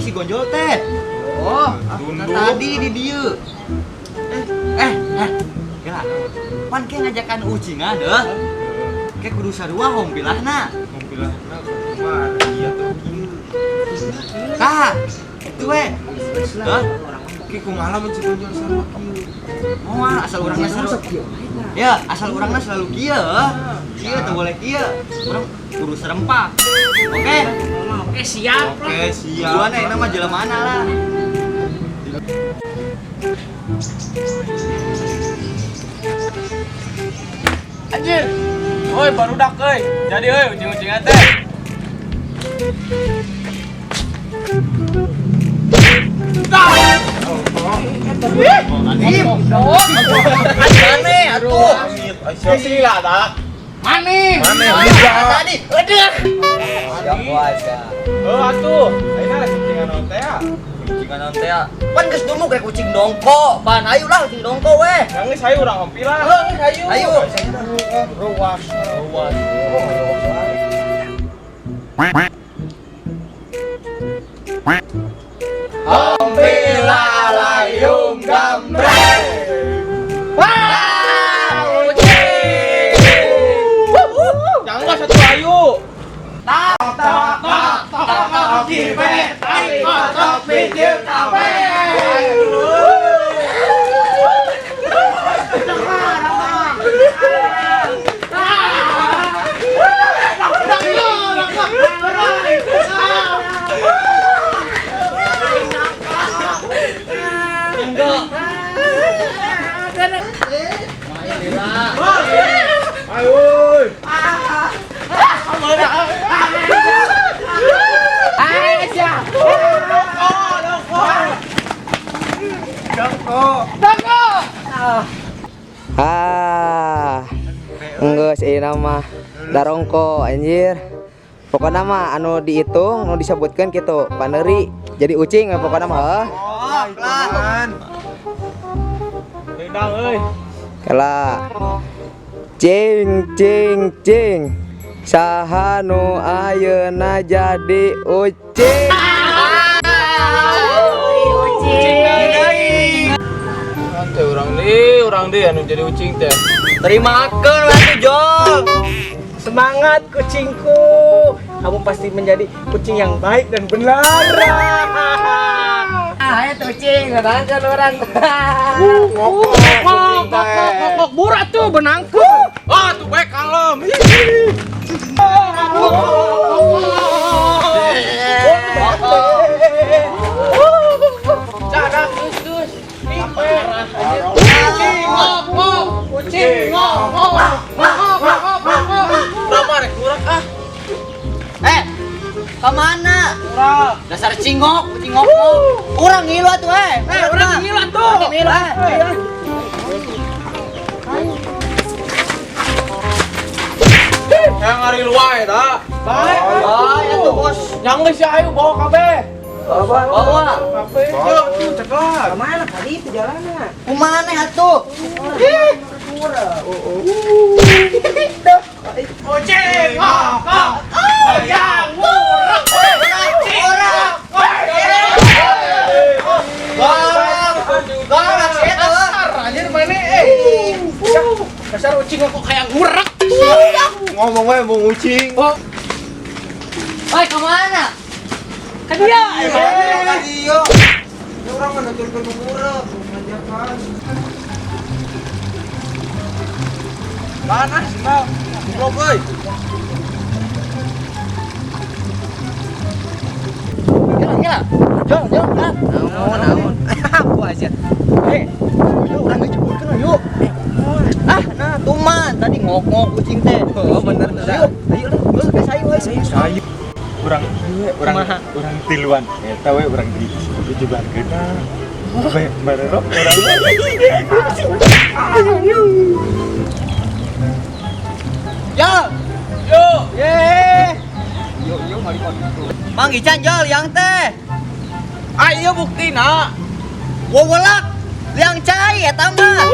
si Gonjol teh. Oh, Tunduk. Tadi di dieu. Eh, eh, gila. Pan ke ngajakan ucingan heuh. Ke kudu sarua hompilahna. Hompilahna kumaha iya tuh kieu. Kah, itu we. Hah? Ki kumaha lamun si Gonjol sarua kieu? Moal asal urangna selalu. Ya, asal urangna selalu kieu. Kieu teu boleh kieu. Urang kudu serempak. Oke. Oke, siap. Oke, siap. Tujuanna ini mah jelemana lah. Anjir. Woi, barudak euy. Jadi euy ucing-ucingan teh. Aneh atuh. Sila tak? Mane. Mane. Tadi, aduh. Siap wae. Oh, atuh. Ayeuna ucingan naon teh ya? Ucingan naon teh? Pan geus dumuk rek ucing dongko. Pan ayo lah ucing dongko weh. Yang geus hayu urang hompilah. Heuh, hayu. Ayo. Ruas. Ruas. Hompilah layung gambreng. Wah, ucing. Jangan satu ayu. Tak tak tak tak kipe tai kotok pinggir kafe. Ah, enggeus ieu mah darongko anjir. Pokokna mah anu dihitung, anu disebutkeun kitu, paneuri jadi ucing we pokokna mah heuh. Oh, lah. Tendang euy. Kela. Cing cing cing. Saha nu ayeuna jadi ucing? Teh urang deui anu jadi ucing teh. Terimakeun we atuh Jol. Semangat kucingku. Kamu pasti menjadi kucing yang baik dan benar. Ah, eta ucing, ngadangkeun urang. Ngok ngok ngok burat tuh benangku. Ah, tuh bae kalem. Cadak terus. Kucing ngok kucing ngok ngok ngok ngok. Lama rek kurang ah. Eh, kemana? Dasar cingok, kucing ngok. Urang ngilu atuh eh. Eh, urang ngilu atuh. Ngilu eh. Yang ngari luai ta. Bae atuh bos. Yang geus ayo bawa kabeh. Bawa. Kabeh. Yo tuh ceklat. Kemana tadi perjalanan? Kumaha atuh? Kucing ngok ngok. Yang murah. Orang. Galak. Galak sih eta. Anjir mana eh. Dasar ucing kok kayak ngurek. Ngomong we mau ucing. Oi, kemana? Ka dia. Ka dieu. Ya urang mah nuturkeun nu mureuh, ngajakan. Mana sih, Bang? Goblok euy. Gila, gila. Jol, jol, ah. Naon naon. Aku aja. Eh, yuk urang ngejebutkeun yuk. Ah, nah tuman tadi ngok-ngok kucing teh. Oh, bener tuh. Ayo, ayo lah, geus ayo ayo. Sayu. Urang urang urang tiluan eta we urang di dijebarkeun. Bae barerok urang. Jol. Yo. Ye. Yuk, yuk mari Mang Ican jol yang teh. Ah, iya buktina. Wewelak liang cai eta mah.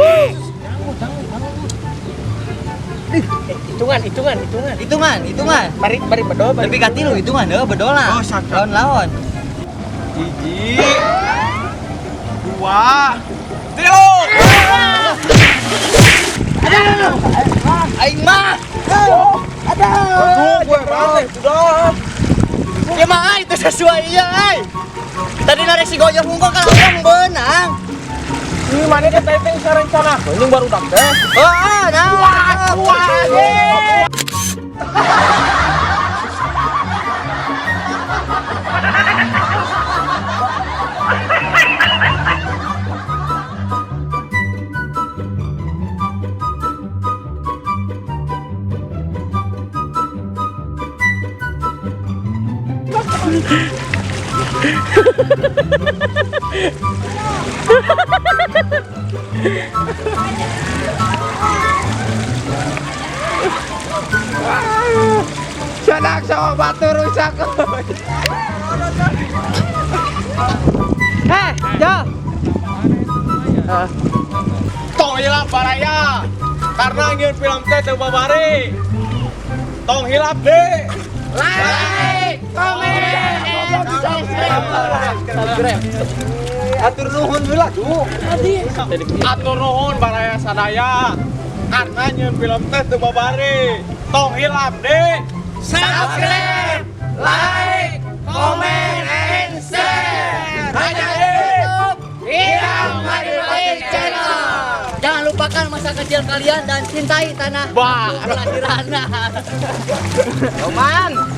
Hitungan, hitungan, hitungan. Hitungan, hitungan. Mari, mari bedol, mari. Lebih ka tilu hitungan heuh bedola. Oh, sakit. Lawan-lawan. Hiji, dua, tilu. Aing mah. Aduh, gue balik sudah. Ya mah itu sesuai iya ai. Tadi narik si goyong unggul kalau orang benang. Ini mana teh teh teh rencana? Ini baru dak teh. Oh, nah. Wah, wah. Sanak sama batu rusak. Heh, Jo. Tong hilap baraya. Karena ingin film teh teu babari. Tong hilap deh. Like, comment, subscribe. Atur nuhun heula tuh. Atur nuhun baraya sadaya. Karena nyeun film teh teu babari. Tong hilap deh. Subscribe, like, comment, and share. Hanya deh. Idam Maripati Channel. Jangan lupakan masa kecil kalian dan cintai tanah Bah. kelahiran. Roman.